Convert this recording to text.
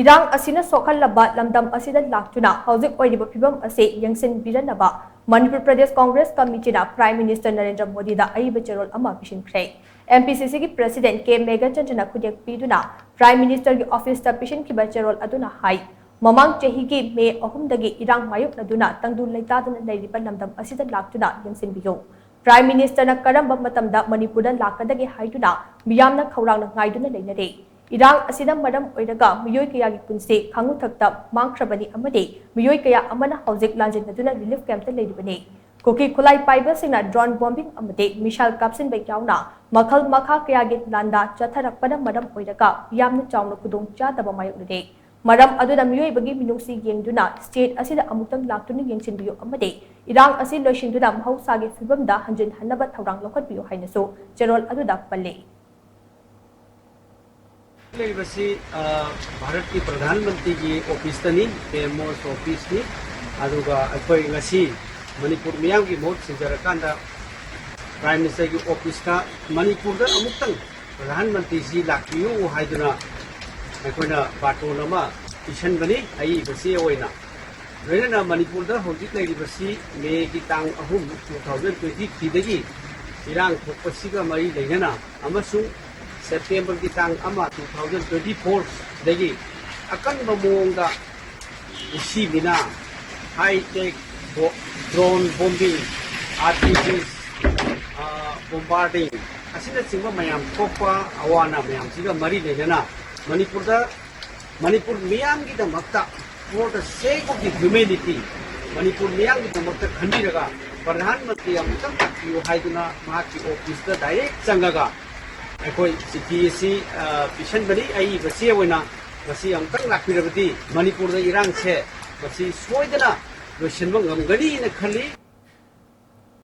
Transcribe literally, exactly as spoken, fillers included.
ꯏꯔꯥꯡ ꯑꯁꯤꯅ ꯁꯣꯛꯍꯜꯂꯕ ꯂꯝꯗꯝ ꯑꯁꯤꯗ ꯂꯥꯛꯇꯨꯅ ꯍꯧꯖꯤꯛ ꯑꯣꯏꯔꯤꯕ ꯐꯤꯕꯝ ꯑꯁꯤ ꯌꯦꯡꯁꯤꯟꯕꯤꯔꯅꯕ ꯃꯅꯤꯄꯨꯔ ꯄ꯭ꯔꯗꯦꯁ ꯀꯣꯡꯒ꯭ꯔꯦꯁ ꯀꯃꯤꯇꯤꯅ ꯄ꯭ꯔꯥꯏꯝ ꯃꯤꯅꯤꯁꯇꯔ ꯅꯔꯦꯟꯗ꯭ꯔ ꯃꯣꯗꯤꯗ ꯑꯏꯕ ꯆꯦꯔꯣꯜ ꯑꯃ ꯄꯤꯁꯤꯟꯈ꯭ꯔꯦ꯫ ꯑꯦꯝ ꯄꯤ ꯁꯤ ꯁꯤꯒꯤ ꯄ꯭ꯔꯁꯤꯗꯦꯟ ꯀꯦ ꯃꯦꯘꯆꯟꯗ꯭ꯔꯅ ꯈꯨꯗꯦꯛ ꯄꯤꯗꯨꯅ ꯄ꯭ꯔꯥꯏꯝ ꯃꯤꯅꯤꯁꯇꯔꯒꯤ ꯑꯣꯐꯤꯁꯇ ꯄꯤꯁꯤꯟꯈꯤꯕ ꯆꯦꯔꯣꯜ ꯑꯗꯨꯅ ꯍꯥꯏ, ꯃꯃꯥꯡ ꯆꯍꯤꯒꯤ ꯃꯦ ꯑꯍꯨꯝꯗꯒꯤ ꯏꯔꯥꯡ ꯃꯥꯌꯣꯛꯅꯗꯨꯅ ꯇꯪꯗꯨ ꯂꯩꯇꯥꯗꯅ ꯂꯩꯔꯤꯕ ꯂꯝꯗꯝ ꯑꯁꯤꯗ ꯂꯥꯛꯇꯨꯅ ꯌꯦꯡꯁꯤꯟꯕꯤꯌꯨ꯫ ꯄ꯭ꯔꯥꯏꯝ ꯃꯤꯅꯤꯁꯇꯔꯅ ꯀꯔꯝꯕ ꯃꯇꯝꯗ ꯃꯅꯤꯄꯨꯔꯗ ꯂꯥꯛꯀꯗꯒꯦ ꯍꯥꯏꯗꯨꯅ ꯃꯤꯌꯥꯝꯅ ꯈꯧꯔꯥꯡꯅ ꯉꯥꯏꯗꯨꯅ ꯂꯩꯅꯔꯤ꯫ ꯏꯔꯥꯡ ꯑꯁꯤꯅ ꯃꯔꯝ ꯑꯣꯏꯔꯒ ꯃꯤꯑꯣꯏ ꯀꯌꯥꯒꯤ ꯄꯨꯟꯁꯤ ꯈꯥꯉꯨꯊꯛꯇ ꯃꯥꯡꯈ꯭ꯔꯕꯅꯤ ꯑꯃꯗꯤ ꯃꯤꯑꯣꯏ ꯀꯌꯥ ꯑꯃꯅ ꯍꯧꯖꯤꯛ ꯂꯥꯟꯖꯦꯟꯅꯗꯨꯅ ꯔꯤꯂꯤꯐ ꯀꯦꯝꯞꯇ ꯂꯩꯔꯤꯕꯅꯤ꯫ ꯀꯨꯀꯤ ꯈꯨꯠꯂꯥꯏ ꯄꯥꯏꯕꯁꯤꯡꯅ ꯗ꯭ꯔꯣꯟ ꯕꯣꯝꯕꯤꯡ ꯑꯃꯗꯤ ꯃꯤꯁꯥꯏꯜ ꯀꯥꯞꯁꯤꯟꯕ ꯌꯥꯎꯅ ꯃꯈꯜ ꯃꯈꯥ ꯀꯌꯥꯒꯤ ꯂꯥꯟꯗꯥ ꯆꯠꯊꯔꯛꯄꯅ ꯃꯔꯝ ꯑꯣꯏꯔꯒ ꯌꯥꯝꯅ ꯆꯥꯎꯅ ꯈꯨꯗꯣꯡ ꯆꯥꯗꯕ ꯃꯥꯌꯣꯛꯅꯔꯦ꯫ ꯃꯔꯝ ꯑꯗꯨꯅ ꯃꯤꯑꯣꯏꯕꯒꯤ ꯃꯤꯅꯨꯡꯁꯤ ꯌꯦꯡꯗꯨꯅ ꯁ꯭ꯇꯦꯠ ꯑꯁꯤꯗ ꯑꯃꯨꯛꯇꯪ ꯂꯥꯛꯇꯨꯅ ꯌꯦꯡꯁꯤꯟꯕꯤꯌꯨ ꯑꯃꯗꯤ ꯏꯔꯥꯡ ꯑꯁꯤ ꯂꯣꯏꯁꯤꯟꯗꯨꯅ ꯃꯍꯧꯁꯥꯒꯤ ꯐꯤꯕꯝꯗ ꯍꯟꯖꯤꯟꯍꯟꯅꯕ ꯊꯧꯔꯥꯡ ꯂꯧꯈꯠꯄꯤꯌꯨ ꯍꯥꯏꯅꯁꯨ ꯆꯦꯔꯣꯜ ꯑꯗꯨꯗ ꯄꯜꯂꯤ꯫ ꯂꯩꯔꯤꯕꯁꯤ, ꯑ, ꯚꯥꯔꯠꯀꯤ ꯄ꯭ꯔꯙꯥꯟ ꯃꯟꯇ꯭ꯔꯤꯒꯤ ꯑꯣꯐꯤꯁꯇꯅꯤ, ꯄꯤ ꯑꯦꯝ ꯑꯣ ꯑꯣꯐꯤꯁꯅꯤ꯫ ꯑꯗꯨꯒ ꯑꯩꯈꯣꯏ ꯉꯁꯤ ꯃꯅꯤꯄꯨꯔ ꯃꯤꯌꯥꯝꯒꯤ ꯃꯍꯨꯠ ꯁꯤꯟꯖꯔꯀꯥꯟꯗ ꯄ꯭ꯔꯥꯏꯝ ꯃꯤꯅꯤꯁꯇꯔꯒꯤ ꯑꯣꯐꯤꯁꯇ ꯃꯅꯤꯄꯨꯔꯗ ꯑꯃꯨꯛꯇꯪ ꯄ꯭ꯔꯙꯥꯟ ꯃꯟꯇ꯭ꯔꯤꯁꯤ ꯂꯥꯛꯄꯤꯌꯨ ꯍꯥꯏꯗꯨꯅ ꯑꯩꯈꯣꯏꯅ ꯕꯥꯔꯇꯣꯟ ꯑꯃ ꯄꯤꯁꯟꯕꯅꯤ꯫ ꯑꯏꯕꯁꯤ ꯑꯣꯏꯅ ꯂꯣꯏꯅꯅ ꯃꯅꯤꯄꯨꯔꯗ ꯍꯧꯖꯤꯛ ꯂꯩꯔꯤꯕꯁꯤ ꯃꯦꯒꯤ ꯇꯥꯡ ꯑꯍꯨꯝ, two thousand twenty threeꯗꯒꯤ ꯏꯔꯥꯡ ꯊꯣꯛꯄꯁꯤꯒ ꯃꯔꯤ ꯂꯩꯅꯅ ꯑꯃꯁꯨꯡ ꯁꯦꯞꯇꯦꯝꯕꯔꯒꯤ ꯇꯥꯡ ꯑꯃ, two thousand twenty fourꯗꯒꯤ ꯑꯀꯟꯕ ꯃꯑꯣꯡꯗ ꯎꯁꯤ ꯃꯤꯅꯥ, ꯍꯥꯏ ꯇꯦꯛ ꯕꯣ-, drone bombing, R P G, ꯑ, ꯕꯣꯝꯕꯥꯔꯗꯤꯡ ꯑꯁꯤꯅꯆꯤꯡꯕ ꯃꯌꯥꯝ ꯊꯣꯛꯄ ꯑꯋꯥ ꯑꯅꯥ ꯃꯌꯥꯝꯁꯤꯒ ꯃꯔꯤ ꯂꯩꯅꯅ ꯃꯅꯤꯄꯨꯔꯗ, Manipur ꯃꯤꯌꯥꯝꯒꯤꯗꯃꯛꯇ, for the sake of the humanity, Manipur ꯃꯤꯌꯥꯝꯒꯤꯗꯃꯛꯇ ꯈꯟꯕꯤꯔꯒ Pradhan Mantri ꯑꯃꯨꯛꯇꯪ ꯂꯥꯛꯄꯤꯌꯨ ꯍꯥꯏꯗꯨꯅ ꯃꯍꯥꯛꯀꯤ ꯑꯣꯐꯤꯁꯇ ꯗꯥꯏꯔꯦꯛ ꯆꯪꯉꯒ ꯑꯩꯈꯣꯏ ꯆꯤꯊꯤ ꯑꯁꯤ, ꯑ, ꯄꯤꯁꯟꯕꯅꯤ꯫ ꯑꯏꯕ ꯆꯦ ꯑꯣꯏꯅ ꯃꯁꯤ ꯑꯃꯨꯛꯇꯪ ꯂꯥꯛꯄꯤꯔꯕꯗꯤ ꯃꯅꯤꯄꯨꯔꯗ ꯏꯔꯥꯡꯁꯦ ꯃꯁꯤ ꯁꯣꯏꯗꯅ ꯂꯣꯏꯁꯤꯟꯕ ꯉꯝꯒꯅꯤꯅ ꯈꯜꯂꯤ꯫